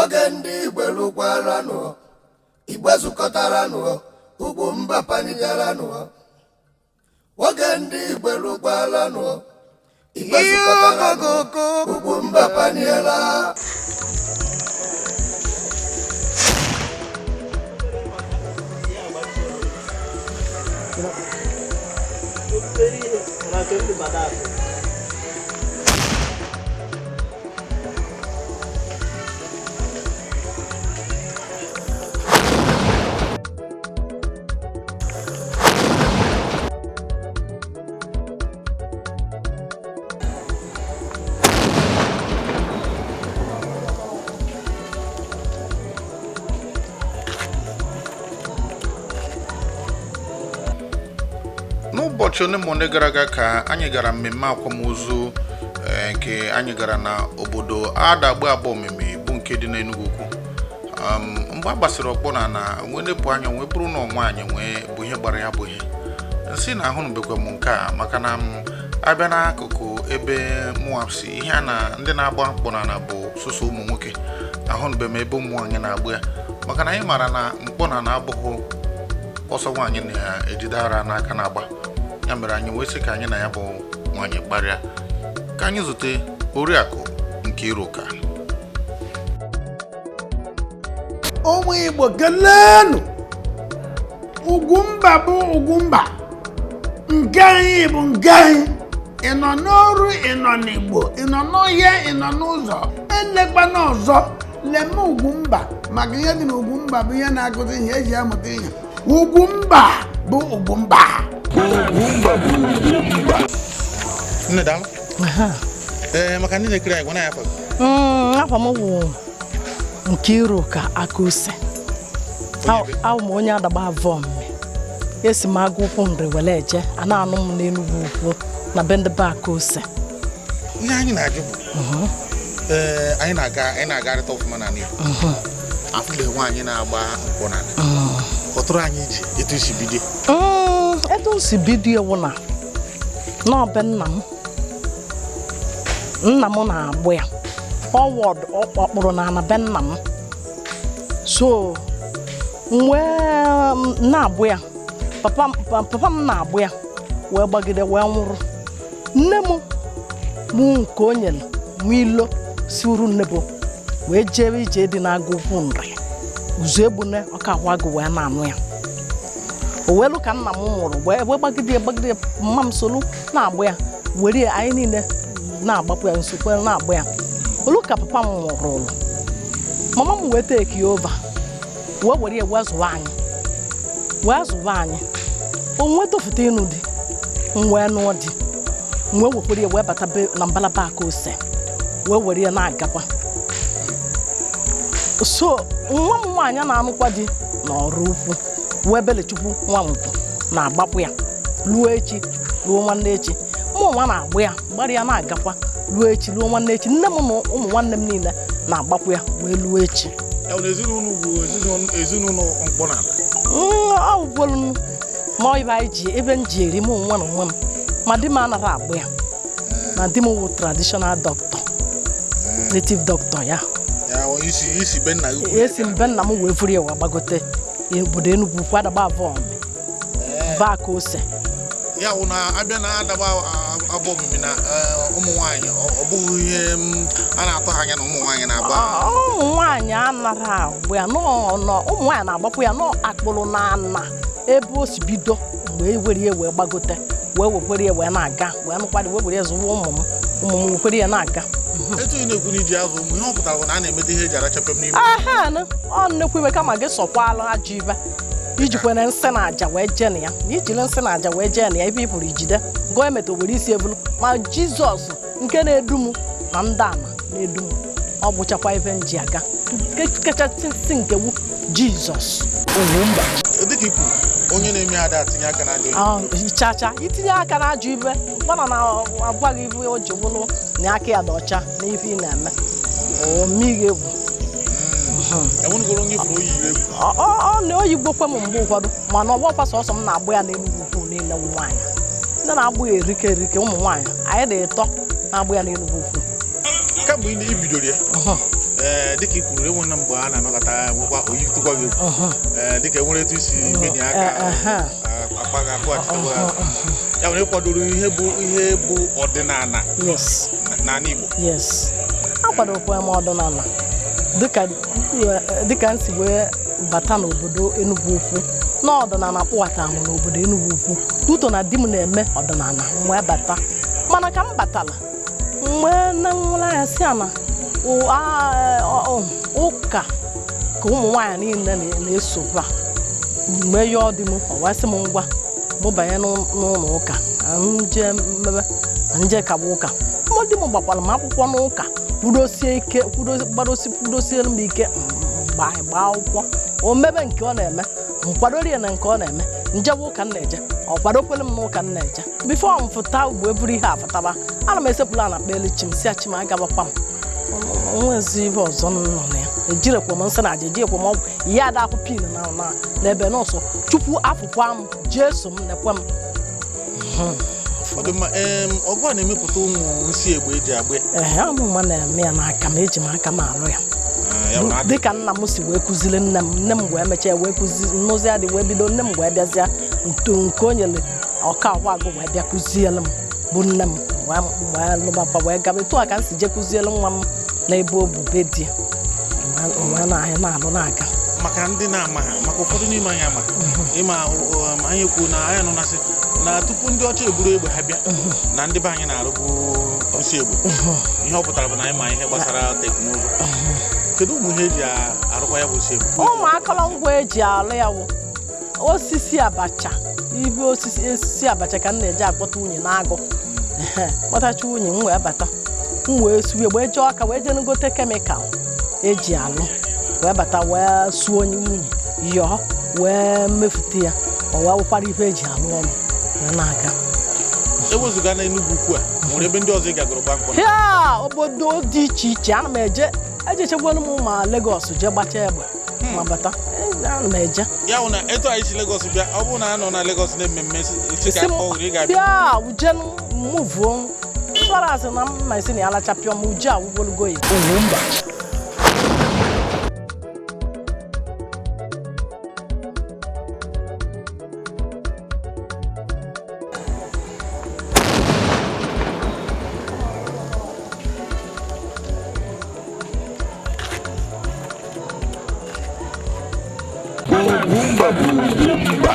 Oge ndị Igbo lụkwaranụ, Igbo zukọtaranụ, Ugwumba panigaranụ. Oge ndị Igbo lụkwaranụ, Igbo zukọtaranụ, Ugwumba paniela. N'ụbọchị one ma one gara aga ka anyị gara mmemme akwamozu nke anyị gara na obodo Adagbe Abomimi bụ nke dị n'Enugu Ukwu. Mgbe a gbasịrị ọkpọ na na wee nepụ anya wee bụrụ na nwaanyị wee bụ ihe gbara ya bụ ihe nsị na ahụnụbekwa m nke a, maka na m abịa n'akụkụ ebe mụnwa si, ihe a na ndị na-agba mkpọ na na bụ sụsọ ụmụ nwoke. Ahụnụbe m ebe ụmụ nwaanyị na-agba ya, maka na anyị maara na mkpọ na na abụghị ọsọ nwaanyị na-ejide ara n'aka na-agba ya. Mere anyị wee sị ka anyị na ya bụ nwaanyị kparịa, ka anyị zute Oriakụ Nkiruka. Ụmụ Igbo, keleenụ. Ugwumba bụ Ugwumba nke anyị, bụ nke anyị. Ị nọ n'ọrụ, ị nọ n'Igbo, ị nọ n'ọhịa, ị nọ n'ụzọ, elekwana ọzọ, leme Ugwumba, maka ihe dị n'Ugwumba bụ ihe na-akụzi ihe eji amụta ihe. Ugwumba bụ Ugwumba. Nne, daalụ. Ee, maka ndị na-ekiri anyị, gwana ya afa gị. Afa m bụ Nkiruka Akuse. Awụ m onye Adagba Avọmme. Esi m agụ ụkwụ nri were eje a na-anụ m n'Enugwu Ukwu na be ndị be Akuse. Ihe anyị na-ajụ bụ, ee, anyị na-agarịta ọfụma n'ala Igbo, afụbeghị nwaanyị na-agba nkwụ n'ala. Kọtụrụ anyị iji etu isi bido. Etu m si bido ewu na n'ọbe nna m, nna m na-agbụ ya ọwọd ọkpụrụ na ana be nna m, so m wee na-agbụ ya. Papa m na-agbụ ya wee gbagide wee nwụrụ. Nne m bụ nke o nyere m ilo si uru nnebo wee jee ije dị n'agụ ukwu nri ụzọ egbune ọka agwagụ wee na-anụ ya. O wee lụ ka nna m nwụrụ wee wee gbagide ya, gbagide ya. Mma m solu na-agbụ ya, were ya, anyị niile na-agbapụ ya nsokwe na-agbụ ya. Olu ka papa m nwụrụ ụlọ, mama m wee take over, wee were ya wee zụwa anyị, wee zụwa anyị. O nwee tofute ịnụ di, m wee nụọ di, m wee wekwere ya wee bata be na mbalaba aka ose wee were ya na-agakwa. So nwa m nwaanyị na-anụkwa di na ọrụ ukwu wee Belechukwu Nwankwụ na-agbapụ ya ruo echi, ruo nwanne echi. Mụ nwa na-agbụ ya, gbara ya na-agakwa ruo echi, ruo nwanne echi. Nne m na ụmụ nwanne m niile na-agbapụ ya wee ruo echi. Ya bụ na ezinụlọ ugwu ezinụlọ mkpọ n'ala. Ọ bụgolu ma ibe anyị ji ebe m ji eri mụ nwa na onwe m, ma di m anaghị agbụ ya, na di m wụ traditional doctor, native doctor ya. Ya bụ isi be nna gị. Esi m be nna m wee vuru ya wee gbagote obodo Enugwu Ukwu, Adagba Avọmị, be aka ose. Ya bụ na abịa na Adagba Abomimi na ụmụ nwaanyị, ọ bụghị ihe a na-atụ ha anya na ụmụ nwaanyị na-agba. Ụmụ nwaanyị anaghị agba ya nọ, ụmụ nwaanyị na-agbapụ ya nọ akpụrụ na ana ebe o si bido mgbe e were ya wee gbagote, wee wekwere ya wee na-aga, wee nụkwadị, wee were ya zụwa ụmụ m, ụmụ m wekwere ya na-aga. Etu ị na-ekwu na iji azụ ụmụ, ihe ọ pụtara bụ na a na-emete ihe eji arachapụ m n'ime. Aha, ọ nnekwu iwe kama gị sọkwala ajọ ibe ijikwere nsị na aja wee jee na ya, na ijiri nsị na aja wee jee na ya, ebe ị pụrụ ijide gụọ emeta were isi ebulu. Ma Jizọs nke na-edu m na ndị ana na-edu m, ọ bụchakwa ife m ji aga nke kachasị nkewu Jizọs. Dịka ikwu, onye na-eme ada atinye aka n'ajọ ihe. Ah, chacha, itinye aka n'ajọ ibe gbana na agwa gị ibe o ji bụrụ na aka ya dị ọcha n'ife ị na-eme omighị egwu. Enwenugoro onye ifuru oyi yiri egwu? Ọ na oyigbokwe m mgbe ụfọdụ, mana ọgbọkwa sọsọ m na-agbụ ya n'Enugwu Ukwu niile. Ụmụ nwaanyị ndị na-agbụ ya erike erike, ụmụ nwaanyị anyị dị ịtọ na-agbụ ya n'Enugwu Ukwu. Kamgbe ị bidoro ya, Ee, dịka i kwuru, enwere mgbe a na-anọkọta nwekwa oyi tụkwa gị egwu. Ee, dịka enwere etu isi menye aka, akpa gị akwụghachitekwa gị azụ. Ya nwere ịkwadoro ihe bụ ọdịnala Yes. n'ala Igbo. Yes, akwadokwa m ọdịnala dịka m si wee bata n'obodo Enugu Ukwu na ọdịnala kpụwatara m n'obodo Enugu Ukwu duto na di m na-eme ọdịnala m wee bata. Mana ka m batala mgbe na nwere anya si ana ụka ka ụmụ nwaanyị niile na-esokwa mgbe ya ọ dị m, ọ wee sị m ngwa, mụ banye n'ụlọ ụka ka m jee mmebe ka m jee kagba ụka. Mụ di m gbakwara m akwụkwọ n'ụka, kwudosie ike, kwudosiere m ike gbaa gbaa akwụkwọ. O mebe nke ọ na-eme, m kwadoro ya na nke ọ na-eme. Njebe ụka m na-eje, ọ kwadokwere m n'ụka m na-eje. Before m fụta ugbo eburu ihe afụtaba, ana m esepụrụ ana kpeli chi m, si chi m agabakwa m onwezi ihe ọzọ m nọ na ya. Ejirekwa m nsị na aja, ejirekwa m ọgwụ ihe ada akwụ pin na na n'ebe nọọsụ chukwu afụkwa m jeso m nekwe m. Ọ dị mma. Ọgụ a na-emepụta ụmụ nsị egbe eji agba ya. Ee, amụma na-eme ya n'aka m, eji m aka m alụ ya. Ah, ya bụ na Dịka nna m si wee kụziri nne m, nne m wee mechaa wee kụzi nnụzi adị wee bido, nne m wee bịazịa nto nke o nyere ọka agwụ wee bịa kụziere m bụ nne m wee lụbakwa wee gaba. Etu a ka m si jee kụziere nwa m n'ebe o bụ be di ya. Wee na-ahịa na-alụ na-aga. Maka ndị na-ama ha, maka ụfọdụ n'ime anyị ama ịma, anyị kwuo na anyị anụnasị na tupu ndị ọcha eburu egbe ha bịa na ndị be anyị na-arụbu nsị egbe. Ihe ọ pụtara bụ na anyị ma ihe gbasara teknụzụ. Kedu ụmụ ihe eji arụkwa ya bụ nsị egbe? Ụmụ akọrọngwa eji alụ ya wụ osisi abacha, ibe osisi abacha ka m na-eji akpọta unyi n'agụ. Ehe, kpọtacha unyi m wee bata, m wee suwe wee jee ọka wee jee gote chemical eji alụ wee bata wee suo onye unyi yọọ wee mefute ya, ọ wee wụkwara ife eji alụ ọrụ wee na-aga. Ewezụga na Enugu Ukwu a, nwere ebe ndị ọzọ ị gagoro gba mkpọ? Ya obodo dị iche iche ana m eje, ejechekwara m ma Lagos jee gbachaa egbe ma bata. Ana m eje. Ya bụ na etu anyị si Lagos bịa, ọ bụrụ na a nọ na Lagos na mmemme si ka Si m akpọ ị ga-abịa? Bịa ujenu muvuo mkpọrọ na mma isi na ya lachapịọ m uje awụgologo ya. Ugwumba. Ugwumba bụ Ugwumba.